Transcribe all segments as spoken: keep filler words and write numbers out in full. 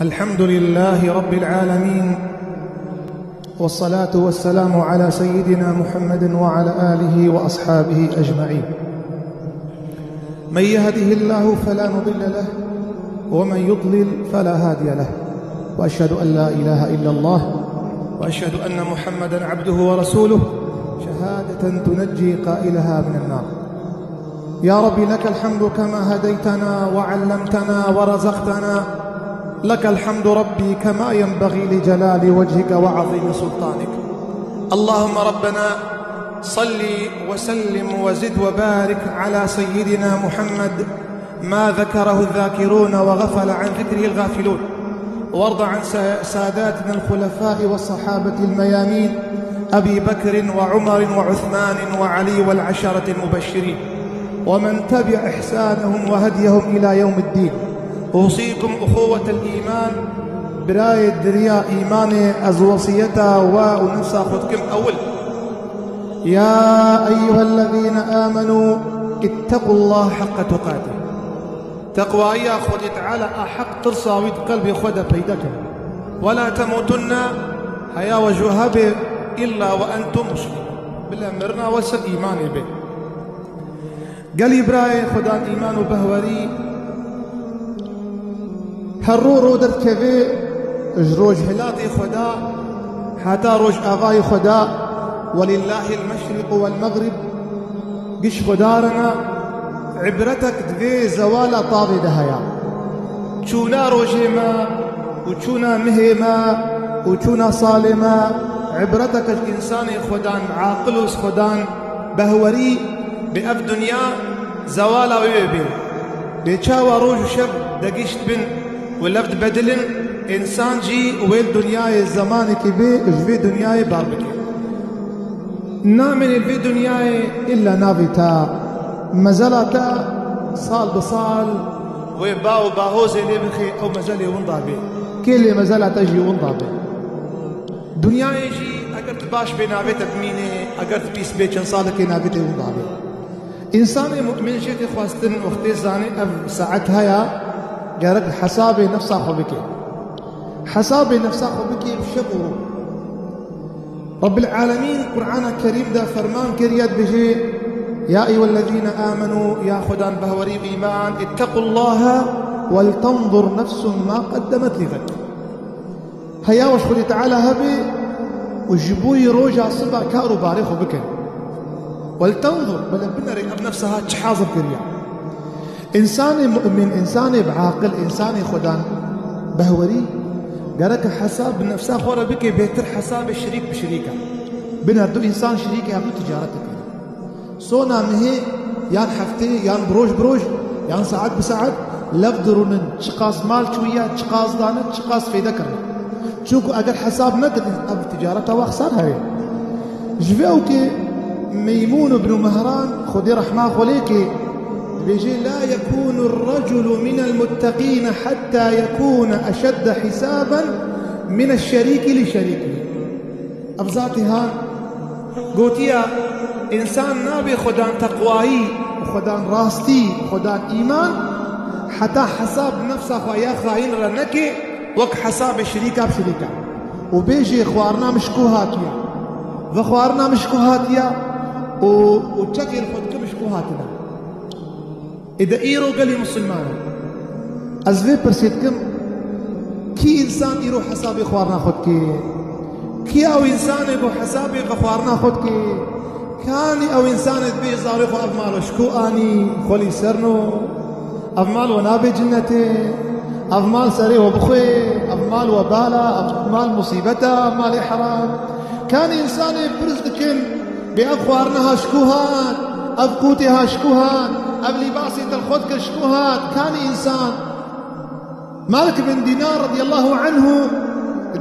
الحمد لله رب العالمين، والصلاة والسلام على سيدنا محمد وعلى آله وأصحابه أجمعين. من يهده الله فلا مضل له، ومن يضلل فلا هادي له، وأشهد أن لا إله إلا الله، وأشهد أن محمدا عبده ورسوله، شهادة تنجي قائلها من النار. يا رب، لك الحمد كما هديتنا وعلمتنا ورزقتنا. لك الحمد ربي كما ينبغي لجلال وجهك وعظيم سلطانك. اللهم ربنا صل وسلم وزد وبارك على سيدنا محمد، ما ذكره الذاكرون وغفل عن ذكره الغافلون. وارض عن سا-، ساداتنا الخلفاء والصحابة الميامين، أبي بكر وعمر وعثمان وعلي والعشرة المبشرين، ومن تبع إحسانهم وهديهم إلى يوم الدين. أوصيكم أخوة الإيمان. برای دریا ایمان، از وصیتا و و نفسا خود کم اول. يا أيها الذين آمنوا اتقوا الله حق تقاته. تقواییا خودی تعالی ا حق ترسا وی قلبی خود پیدا کن. ولا تموتن، هیا و جوهبه، إلا وأنتم مسلمون. بلا مرنا وسر ایمانی به. گەلی برایێ خودان ئیمان و بەهوەری، هەر ڕۆ ڕۆ دەرکەوێ، ji rojhilatê xwe da heta rojavayê xwe da، ولله المشرق والمغرب، giş xwe darina. Îbretek di vê zewala tavê de heye. Çûna rojê me û çûna mihê me û çûna salê me, îbreteke ji însanê xwedan, aqil û xwedan, behwerî, bi ev dinya zewala wê bê. Bê çawa roj û şev degişt bin û lev dibedilin, însan jî wê li dinyayê zemanekî bê ji vê dinyayê bar bike. Namêne vê dinyayê îlla navê te, mezela te sal bi sal wê ba û bahozê lê bixe, ew mezelê winda bê. Kê lê mezela te jî winda bê. Dinyayê jî eger tu baş bê navê te bimîne, eger tu pîs bê çend salekê navê te winda bê. Însanê mu'min jê tê xwestin wextê zanê ev saet heye, gerek hesabê nefsa xwe bike. Hesabê nefsa xwe bike bi şev û roj. Rabbil Alemîn Qur'ana Kerîm de ferman kiriye, dibêje: يا أيها الذين آمنوا، ya xwedan behwerî û îman, اتقوا الله ولتنظر نفس ما قدمت لغد. Heya we ji Xwedê Teala hebe û ji bo yê roja siba kar û barê xwe bikin. ولتنظر، bele binere ev nefsa ha çi hazir kiriye. Însanê mu'min, însanê bi aqil, însanê xwedan behwerî, gereke hesab bi nefsa xwe re bike bêtir hesabê şirîk bi şirîka. Biner du însan şirîkê hev du ticaret dikin. Sona mihê yan hefteyê yan bi roj bi roj yan saet bi saet lev dirûnin, çiqas mal çûye, çiqas dane, çiqas fêde kirine. Çunku eger hesab nekirin, ev ticareta we xisar herê. Ji vê ewkê Meymûn ibn Mehran, Xwedê rehma xwe lê ke, dibêje: لا يكون الرجل من المتقين حتى يكون أشد حسابا من الشريك لشريكه. Ev zatê han gotiye, însan nabe xwedan teqwayî, xwedan rastî, xwedan îman, heta hesab nefsa xwe ya xayîn re neke, wek hesabê şirîka bi şirîka. Û bêjê, xwarina min ji ku hatiye? Vexwarina min ji ku hatiye? Û, û çekê li xwe dikim ji ku hatine? Ê de îro gelî misilman e. Ez vê pirsê dikim, kî însan îro hesabê xwarina xwe dike? Kî ew însanê ku hesabê vexwarina xwe dike? Kanî ew însanê dibê zarê xwe ev mal ji ku anî, xwe lî serno? Ev mal we nabe cinnetê. Ev mal serê we bixwe. Ev mal webal e. Ev mal musîbet e. Ev malê heram. Kanî însanê pirs dikin, bê ev xwarina ha ji ku hat, ev qûtê ha ji ku hat, ev lîbasê te li xwe dikir ji ku hat, kanî însan? Malik bin Dînar radiyallahu anhu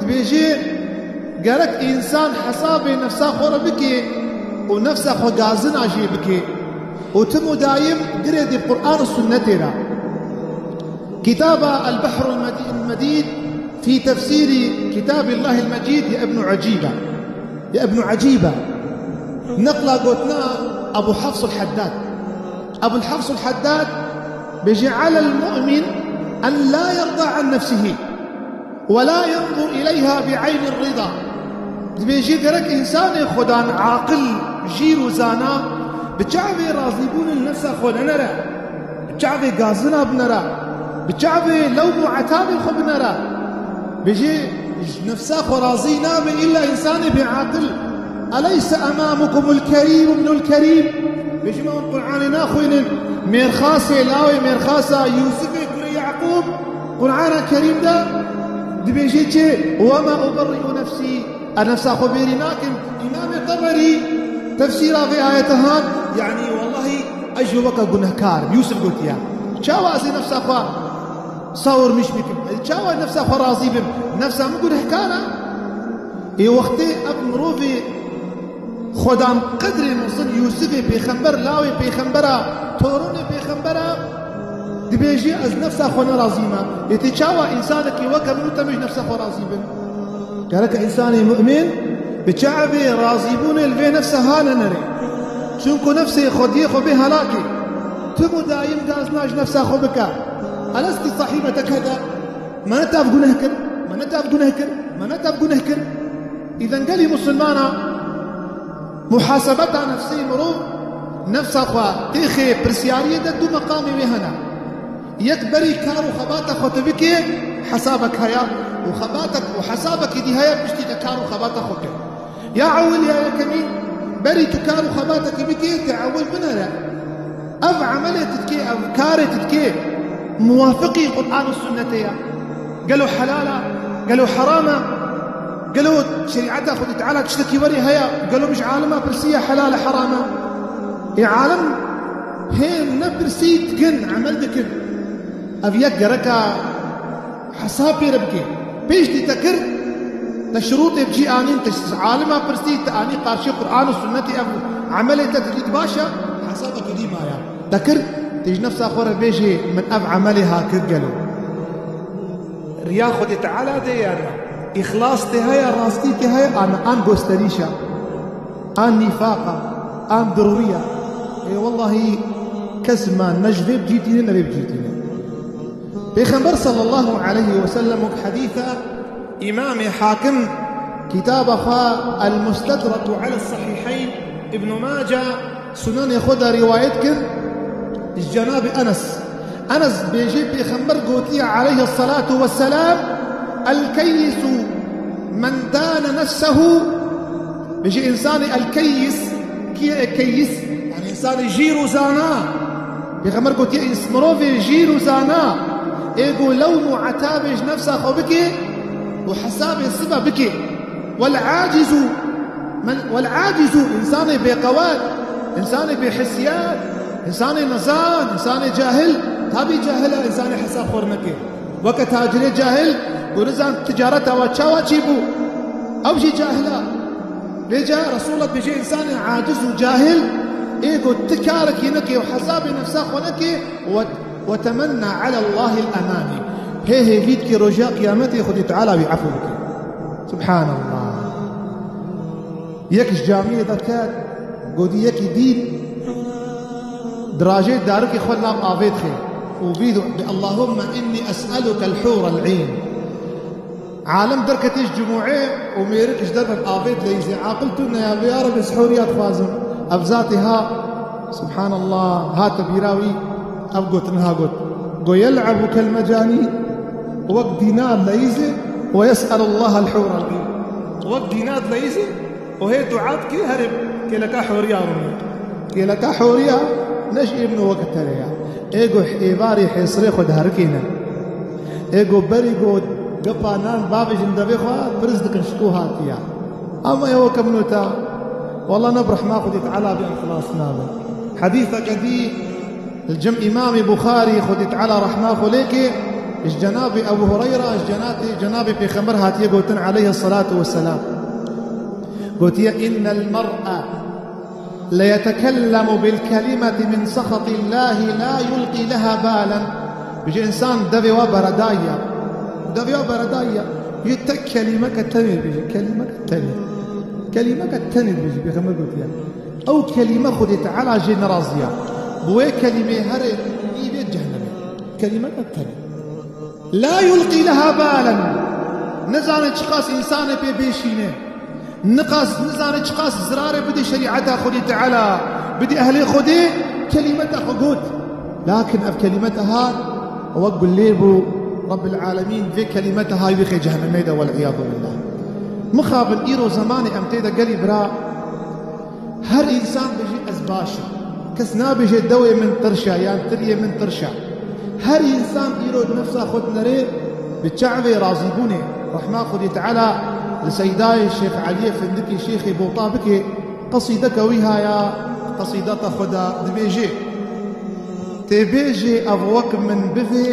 dibêje, gerek însan hesabê nefsa xwe re bike û nefsa xwe gazina jê bike û tim û dayim girê dê Qur'an û sunnetê re. Kitaba El-Behrul Medî-, Medîd fî tefsîrî Kitabillahil Mecîd ya Ibn Ecîb e. Ya Ibn Ecîb e. Neqla gotina Ebu Hefs el-Heddad. Ebu Hefs el-Heddad bêje: على المؤمن أن لا يرضى عن نفسه ولا ينظر إليها بعين الرضا. Dibêjî gerek însanê xwedan aqil, jîr û zana bi çavê razîbûnê li nefsa xwe nenere, bi çavê gazina binere, bi çavê lewm û etabê xwe binere. Bêjê ji nefsa xwe razî nabe îlla însanê bêaqil. أليس أمامكم الكريم ابن الكريم؟ Bêjî me hûn Qur'anê naxwînin. Mêrxasê lawê mêrxasa Yûsifê kurê Yaqûb Qur'ana Kerîm de dibêjê çi? وما أبرئ نفسي. Ez nefsa xwe bêrî nakim. Îmamê Teberî tefsîra vê ayete hat, yanî wellahî ez jî weke gunehkar im. Yûsif gotiye. Çawa ez ê nefsa xwe sawirmîş bikim? Ez çawa nefsa xwe razî bim? Nefsa min gunehkar e. Ê wextê ev mirovê xwedan qedrê mezin Yûsifê pêxember, lawê pêxembera, toronê pêxembera, dibêjî ez nefsa xwe nerazî me. Ê tê çawa însanekî weke min û te min ji nefsa xwe razî bin? Gereke însanê mu'min bi çavê razîbûnê li vê nefsa ha nenere. Çunku nefsê xwediyê xwe bê helakê. Tim û daîm gazina ji nefsa xwe bike. ألست صاحبة كذا؟ Me ne tev guneh kir, me ne tev guneh kir, me ne tev guneh kir. Îden gelî misilmana muhasebeta nefsê mirov, nefsa xwe têxê pirsiyariyê de du meqamê wê hene. Yek berî kar û xebata xwe tu bikê, hesabek heye û xebatek û hesabekî dî heye piştî te kar û xebata xwe kir. Ya ewil ya yekemîn, berî tu kar û xebatekî bikê, te ewil binere. Ev emelê tu dikê, ev karê tu dikê, muwafiqî Qur'an û sunnetê ye? Gelo helal e? Gelo heram e? Gelo şerîeta Xwedê Teala tiştekî werê heye? Gelo min ji alima pirsiye helal e, heram e? Ê alim hê nepirsî dikin, emel dikin. Ev yek gereka hesab pê re bike. Pêştî te kir, te şirûtê bi cî anîn, te alima pirsî, te anî qarşî Qur'an û sunnetê ev emelê te didît baş e, hesaba tu dî maye. Te kir, tê ji nefsa xwe re bêjê, min ev emelê ha kir gelo. Riya Xwedê Teala tê ya ne? Îxlas tê heye, rastî tê heye, an, an gosterîş e, an nîfaq e, an dirûrî ye. Ê wellahî kes me ne ji vê bi cî tîne, ne vê bi cî tîne. Pêxember sallallahu aleyhi ve sellem wek hedîsa Îmamê Hakim kitaba xwe El-Mustedreku alel Sahîheyn, Ibn Mace Sunenê xwe de rîwayet kir ji Cenabê Enes. Enes bêjê Pêxember gotiye aleyhisselatu vesselam, "El-keyyisu men dane nefsehu." Bêjê însanê el-keyyis, kî ye keyyis? Yanî însanê jîr û zana. Pêxember gotiye, îns-, mirovê jîr û zana, ê ku lewm û etabê ji nefsa xwe bike û hesabê sibe bike. Wel-acizu, men, wel-acizu, însanê bêqewet, însanê bêhesiyet, însanê nezan, însanê cahil, tabî cahil e, însanê hesab xwe neke. Weke tacirê cahil, ku nizan ticareta we çawa çêbû, ew jî cahil e. Vêca Resulullah dibêje, însanê aciz û cahil, ê ku ti karekî neke û hesabê nefsa xwe neke, we, we temenna ala Allahil emani. Hê hêvî dike roja qiyametê Xwedê Teala wî efû bike. Subhanallah. Yek ji camiyê derket, gotî yekî dît, dirajê darikê xwe nav avê dixe û vî du-, bi Allahümme inni es'elukel hûrel în. Alim derketî ji cumûê û mêrik ji derve avê dileyîzê. Aqil tune ya, vê ya Rebbi, ez hûriya dixwazim. Ev zatê ha, subhanallah, hate bîra wî, ev gotin ha got. Go yel'ebu kel mecanî, wek dîna dileyîzê, we yes'elullahel hûrel în. Wek dîna dileyîzê, û hê dua dikî, herê kêleka hûriya rûnê. Kêleka hûriya ne ji êmno weke terê ya. Ê ku êvarê hêsirê xwe diherikîne. Ê ku berî ku gepa nan bavêjin devê xwe, pirs dikin ji ku hatiye. Ama ew weke min û te, wela ne bi rehma Xwedê Teala bê, ixlas nabe. Hedîseke dî li cem Îmamê Buxarî, Xwedê Teala rehma xwe lê ke, ji Cenabê Ebû Hureyra, ji cenatê, Cenabê Pêxember hatiye gotin aleyhisselatu vesselam. Gotiye, "Innel mer'a leyetekellemu bil kelimeti min sexetillahi la yulqi leha balen." Bije însan devê wa beredayî ya. Devê wa beredayî ya. Yê tek kelîmeke tenê bije. Kelîmeke tenê. Kelîmeke tenê bije. Pêxember gotiye. Ew kelîme Xwedê Teala jê nerazî ya. Bi wê kelîmê herê nîvê cehennemê. Kelîmeke tenê. La yulqî leha balen. Nizane çiqas însanê pê bêşîne. Niqas, nizane çiqas zirarê bidê şerîeta Xwedê Teala, bidê ehlê Xwedê, kelîmeta xwe got. Lakin ev kelîmeta ha wek gulê bû, Rabbil Alemîn vê kelîmeta ha wî xê cehennemê de, wel iyadu billah. Mixabin îro zemanê em tê de gelî bira, her însan bijî ez baş im. Kes nabêje dewê min tirş e yan tiriyê min tirş e. Her însan îro nefsa xwe dinerê bi çavê razîbûnê. Rehma Xwedê Teala li Seydayê Şêx Eliyê Findikê Şêxê Bota bike, qesîdeke wî haya, qesîdeta xwe de dibêje. Tê bêjê ev wek min bivê,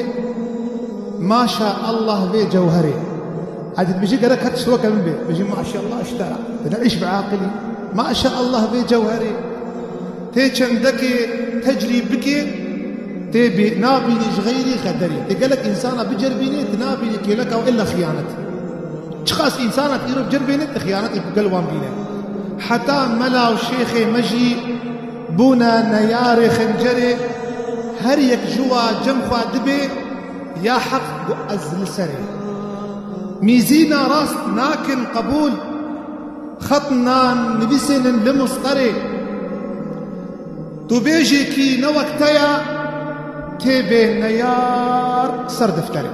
maşa Allah vê cewherê. Hadi dibêjî gerek her tişt weke min bê. Bêjî maşallah iştera. Te ne îş bi aqilî. Maşallah vê cewherê. Tê çendekê tecrîb bikê, tê bê nabînî ji xeyrî xederî. Tê gelek însana bicerbînê, tu nabînî kêleka û illa xiyanet. Çiqas însana îro bicerbînê, tu xiyanetê bi gel wan bîne. Heta mela û şêxê me jî bûne neyarê xencerê, her yek ji wa cem xwe dibê, ya heq got ez li serê. Mîzîna rast nakin qebûl, xet nan nivîsênin li musqerê. Tu bêjî kî ne wek te ya, tê bê neyar ser defterê.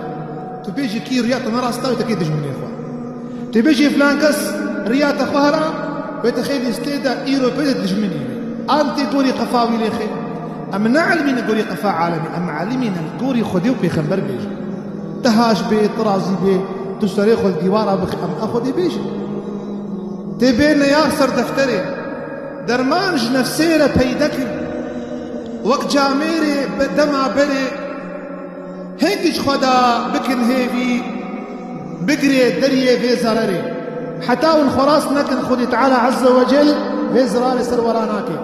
Tu bêjî kî riya te ne rast e, wê te kê dijminê xwe. Tê bêjî filan kes riya te xwe hera, wê te xê lîstê de îro pê de dijminî wê. An tê gorî qefa wî lê xê. Em ne elimîne gorî qefa alemî, em elimîne gorî Xwedê û pêxember bêjin. Te haş bê, tu razî bê, tu serê xwe li dîwara bixî, em a Xwedê bêjin. Tê bê neyar ser defterê. Derman ji nefsê re peyde kin. Wek camêrê bi dema berê, hingî ji xwe de bikin hêvî, bigirê deriyê vê zererê. Heta hûn xwe rast nekin, Xwedê Teala Azze ve Cel vê zirarê ser we ra nake.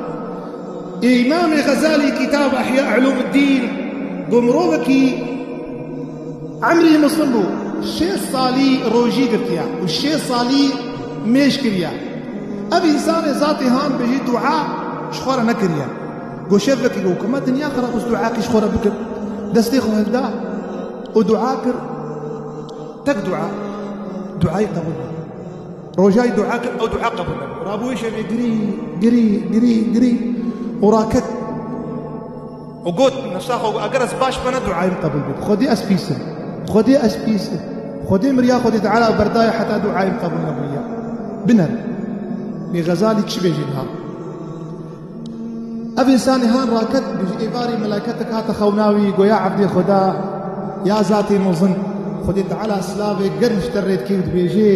Ê Îmamê Xezalî kitaba Ihya Ulûmiddîn got, mirovekî emrî mezin bû, şêst salî rojî girtiya û şêst salî mêj kiriya. Ev însanê zatê han bijî dua ji xwe re nekiriye. Got şevekî got, kima dinya xerab û dua kî ji xwe re bikin. Destê xwe hilda û dua kir. Tek dua, duayê qebûl bû. Rojayî dua kir, ew dua qebûl nebû. Rabû wê şevê girî, girî, girî, girî û raket. Û got, nefsa xwe got, eger ez baş bena, duayê min qebûl bit. Xwedê ez pîs im. Xwedê ez pîs im. Xwedê miriya, Xwedê Teala berdaye heta duayê min qebûl nebûye. Biner. Bê Xezalî çi bêjî niha? Ev însanê han raket, bi ji êvarî melaketek hate xewna wî, goya evdê Xweda, ya zatê mezin, Xwedê Teala silavê germ ji te rê dike û dibêjê,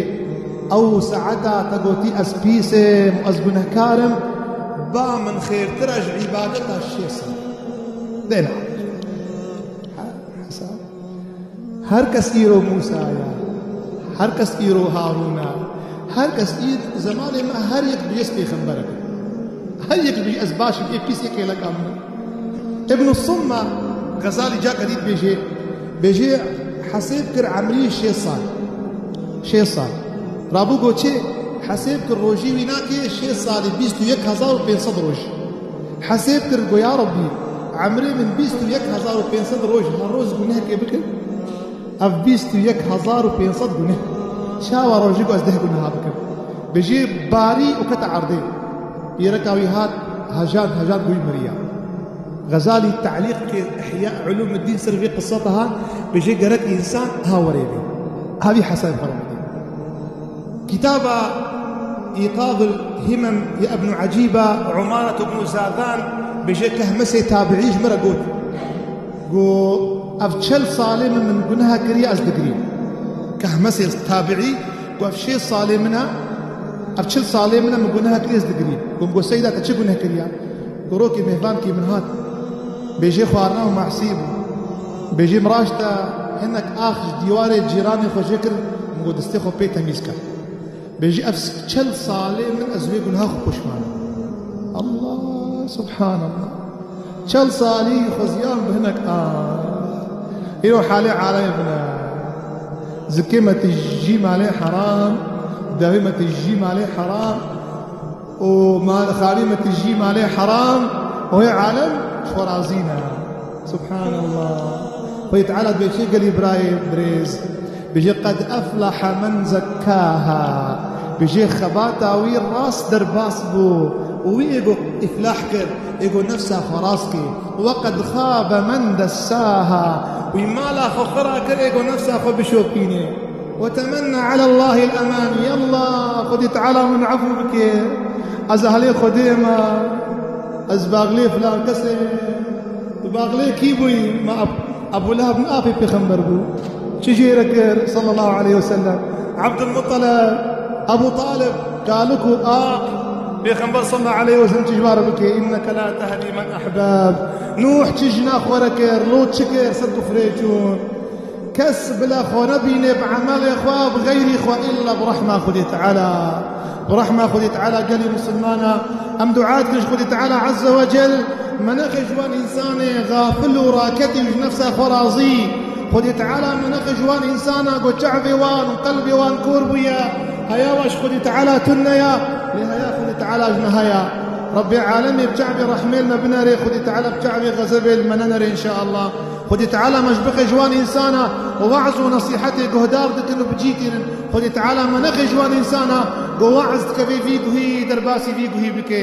ew saeta te gotî ez pîs im, ez gunehkar im, ba min xêrtir e ji îbadeta şêst sal. Dêna. Her kes îro Mûsa ye. Her kes îro Harûn e. Her kes îr zemanê me her yek dibêje ez pêxemberek im. Her yek dibêje ez baş im, ê pîs ê kêleka min im. Ibn Summa, Xezalî cake dî dibêje, bêje hesêb kir emrî şêst sal. Şêst sal. Rabû got çi? Hesêb kir rojî wî nake şêst salî, bîst û yek hezar û pênc sed roj. Hesêb kir, got, ya Rabbî, emrê min bîst û yek hezar û pênc sed roj, her roz gunehekê bikim. Ev bîst û yek hezar û pênc sed guneh. Çawa rojê ku ez deh guneha bikim? Bijê barî û kete erdê. Pîreka wî hat, hejan, hejan, wî miriya. Xezalî telîq kir Ihya Ulûmiddîn ser vê qiseta ha, bijê gerek însan ha werê bê. Havî hesab xwe re bidê. Kitaba Îqazul Himem ya Ibn Ecîba, Umaret ibn Zadan, bêje Kehmesê tabiî ji min re got. Got, ev çel salê min, min guneha kiriye, ez digirîm. Kehmesê tabiî got, ev şêst salê min e, ev çil salê min e, min guneha kiriye, ez digirîm. Got, got, Seyda, te çi guneh kiriye? Got, rokê mêhvankî min hat. Bêjê xwarina û mahsî bû. Bêjê min raşta hinek ax ji dîwarê cîranê xwe jê kir, min got, destê xwe pê temîz ke. Bêjî, ev çel salê min ez wê guneha xwe poşman im. Allah, subhanallah. Çel salî xweziyan bi hinek a. Îro halê alemê bine. Zikê me tijî malê heram, devê me tijî malê heram û ma-, xalê me tijî malê heram û hê alem ji xwe razî ne. Subhanallah. Xwedê Teala dibêje gelî birayê birêz, bêje, "Qed eflehe men zekkaha." Bêje, xebata wî rast derbas bû û wî ê ku îflah kir, ê ku nefsa xwe rast kir. "Ve qed xabe men dessaha." Wî mala xwe xira kir, ê ku nefsa xwe bişopîne. "Ve temenne alallahil emani." Yallah, Xwedê Teala min efû bike. Ez ehlê Xwedê me. Ez baxlê filan kesê me. Tu baxlê kî bûyî? Me Ab-, Ebû Leheb ne apê pêxember bû? Çi jê re kir, sallallahu aleyhi ve sellem? Ebdulmuttalib, Ebû Talib, kalik û ap. Pêxember sallallahu aleyhi ve sellem çi ji wan re bike? "İnneke la tehdi men ahbab." Nûh çi jina xwe re kir, Lût çi kir, sed û firê çûn. Kes bila xwe nebîne bi emelê xwe, bi xeyrî xwe, îlla bi rehma Xwedê Teala. Bi rehma Xwedê Teala gelî misilmana, em dua dikin ji Xwedê Teala Azze ve Cel, me nexe ji wan însanê xafil û raketî û ji nefsa xwe razî. Xwedê Teala me nexe ji wan însana ku çavê wan û qelbê wan kor bûye, heya wa ji Xwedê Teala tune ya, lê heya Xwedê Teala ji me heye. Rabbê Alemê bi çavê rehmê li me binere, Xwedê Teala bi çavê xezebê li me nenere înşaallah. Xwedê Teala me ji bixe ji wan însana we'z û nesîhetê guhdar dikin û bi cî tînin. Xwedê Teala me nexe ji wan însana ku we'z dike vê vî guhî derbasî vî guhî bike.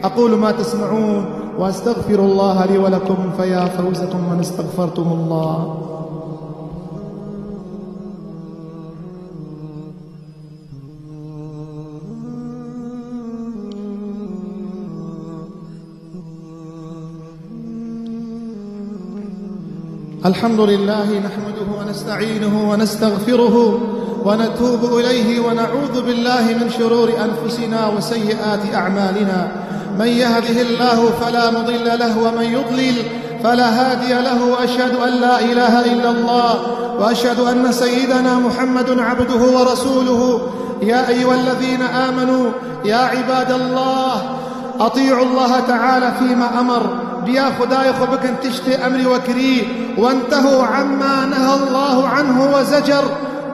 أقول ما تسمعون وأستغفر الله لي ولكم فيا فوزكم من استغفرتم الله. الحمد لله نحمده ونستعينه ونستغفره ونتوب إليه ونعوذ بالله من شرور أنفسنا وسيئات أعمالنا. من يهده الله فلا مضل له ومن يضلل فلا هادي له، وأشهد أن لا إله إلا الله، وأشهد أن سيدنا محمد عبده ورسوله. يا أيها الذين آمنوا، يا عباد الله، أطيعوا الله تعالى فيما أمر. بیا خدای خو بکن تشتێ ئەمری وە کری. وانتهوا عما نهى الله عنه وزجر.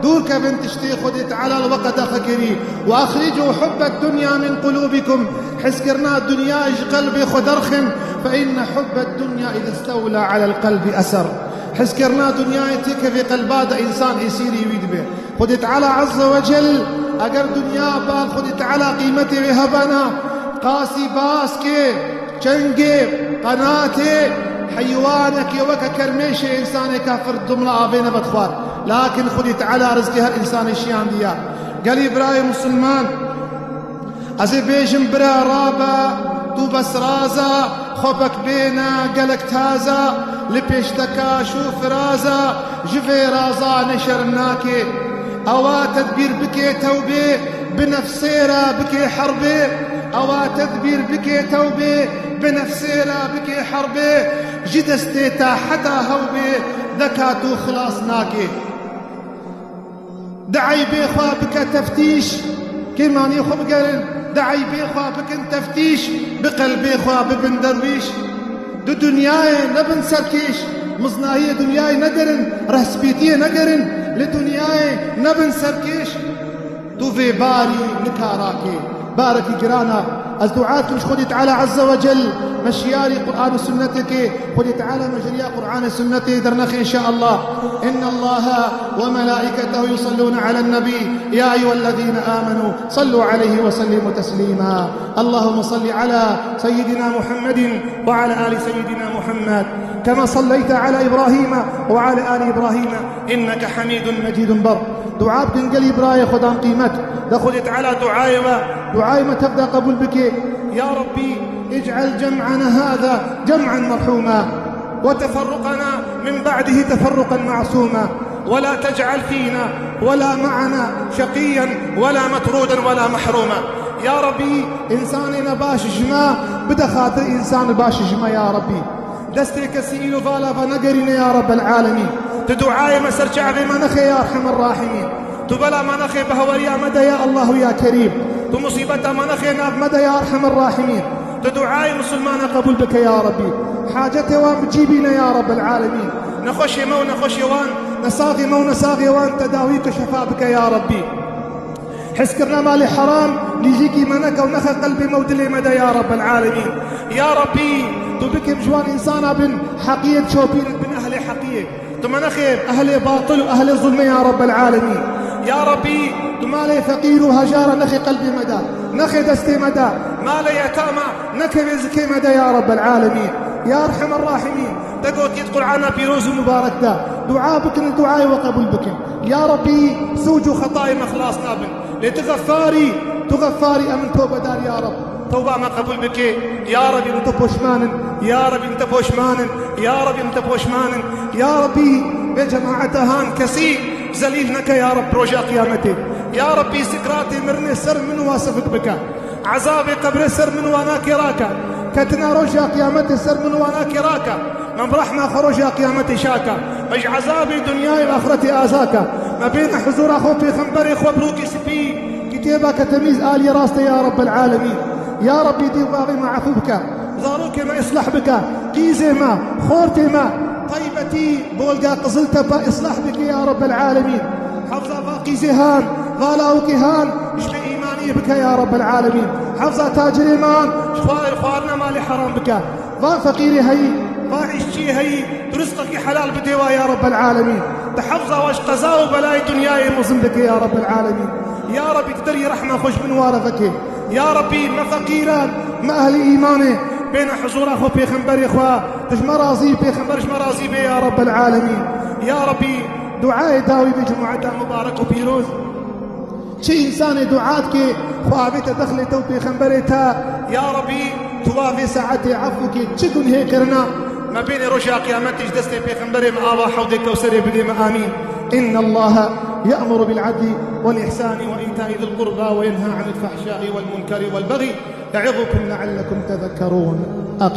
دوور کەبن تشتێ خودێ تعالی لە وەقەدا خەکری. وأخرجوا حب الدنيا من قلوبكم. حەزکردنا دنیا ji qelbê xwe derxin. فإن حب الدنيا إذا استولى على القلب أسر. Hezkirina dinyayê têkevê qelba de însan êsîrî wî dibe. Xwedê Teala Azze ve Cel, eger dinya bal Xwedê Teala qîmetê wê hebana, qasî baskê, çengê, qenatê, heywanekê weke kermêşê însanê kafir dumla avê nebet xwar. Lakin Xwedê Teala rizqê her însanê şiyandiya. Gelî birayê Musulman, Ez ê bêjim bira rabe, tu bes raza, xopek bêne gelek taza, li pêşteka şû firaza, ji vê raza ne şerm nake. Ewa tedbîr bike tewbê, bi nefsê re bike herbê. Ewa tedbîr bike tewbê, bi nefsê re bike herbê. Ji destê te heta hewbê, deka tu xilas nake. Di eybê xwe bike teftîş, kêmanî xwe bigerin, di eybê xwe bikin teftîş, bi qelbê xwe bibin derwîş. Di dinyayê nebin serkêş, miznahiyê dinyayê negerin, rehspêtiyê negerin, li dinyayê nebin serkêş. Tu vê barî nikara kê. Barekî giran e. Ez dua dikim ji Xwedê Teala Azze ve Cel me şiyarî Qur'an û Sunnetê ke. Xwedê Teala me ji riya Qur'anê Sunnetê dernexe înşaallah. إن الله وملائكته يصلون على النبي يا أيها الذين آمنوا صلوا عليه وسلموا تسليما. اللهم صل على سيدنا محمد وعلى آل سيدنا محمد كما صليت على إبراهيم وعلى آل إبراهيم إنك حميد مجيد. Bar dua bikin gelî birayê xwedan qîmet. De Xwedê Teala duayê we, duayê me tevda qebûl bike. يا ربي اجعل جمعنا هذا جمعا مرحوما وتفرقنا من بعده تفرقا معصوما ولا تجعل فينا ولا معنا شقيا ولا مطرودا ولا محروما. Ya Rabbî, însanê nebaş ji me bide xatir însan baş ji me ya Rabbî. Destê kesî îro vala ve negerîne ya Rabbel Alemîn. Tu duayê me ser çavê me nexe ya Erhemer Rahimîn. Tu bela me nexe bi heweriya me de ya Allahu ya Kerîm. Tu musîbeta me nexe nav me de ya Erhemer Rahimîn. Tu duayê misilmana qebûl bike ya Rabbî. Hacetê wan bi cî bîne ya Rabbel Alemîn. Nexweşê me û nexweşê wan, nesaxê me û nesaxê wan tedawî ke şefa bike ya Rabbî. Hezkirina malê heram, nîzîkî me neke û nexe qelbê me û dilê me de ya Rabbel Alemîn. Ya Rabbî, tu bikim ji wan însana bin heqiyên çopîr bin ehlê Heqiyê. Tu me nexê ehlê batil û ehlê zulmê ya Rabbel Alemîn. Ya Rabbî, tu malê feqîr û hejara nexê qelbê me de, nexê destê me de. Malê yetama nekeve zikê me de ya Rabbel Alemîn. Ya Erhemer Rahimîn, te gotiye di Qur'ana pîroz û mubarek de, dua bikin, duayê we qebûl bikin. Ya Rabbî, sûc û xetayê me xilas nabin. Lê tu Xeffarî, tu Xeffarî, em in tobedar ya Rab. Tewba me qebûl bike. Ya Rabî, min te poşman in. Ya Rabî, min te poşman in. Ya Rabî, min te poşman in. Ya Rabî, vê cemaeta han kesî zelîl neke ya Rab roja qiyametê. Ya Rabî, sikratê mirinê ser min wa sifik bike. Ezabê qebrê ser min wa nakê rake. Ketina roja qiyametê ser min wa nakê rake. Me bi rehma xwe roja qiyametê şake. Me ji ezabê dinyayê û axretê azake. Me bêne huzura xwe pêxemberê xwe bi rokê spî. Kitêbeke temîz aliyê rastê ya Rabbel Alemîn. Ya Rabbî, dî û bavê me efû bike. Zarokê me islah bike. Qîzê me, xortê me, taybetî bolga Qiziltepe islah bike ya Rabbel Alemîn. Hefza va qîzê han, va lawikê han, ji me îmaniyê bike ya Rabbel Alemîn. Hefza tacirê me han, ji xwar-, xwarina malê heram bike. Va feqîrê heyî, va îşçiyê heyî, tu rizqekî helal bidê wa ya Rabbel Alemîn. Tu hefza wa ji qeza û belayê dinyayê mezin bike ya Rabbel Alemîn. Ya Rabbî, tu derî rehma xwe ji min wa re veke. Ya Rabbî, me feqîran, me ehlî îmanê, bêne huzura xwe pêxemberê xwe, tu ji me razî, pêxember ji me razî bê ya Rabbel Alemîn. Ya Rabbî, duayê dawî bi cemaeta mubarek û pîroz. Çi însanê dua dike, xwe avête dexlê te û pêxemberê te. Ya Rebî, tu wa vê saetê efû kê, çi gunhê kirina, me bênê roja qiyametê ji destê pêxemberê me ava hewdê Kewserê bidê me. Amîn. إن الله يأمر بالعدل والإحسان وإيتاء ذي القربى وينهى عن الفحشاء والمنكر والبغي يعظكم لعلكم تذكرون. أقيموا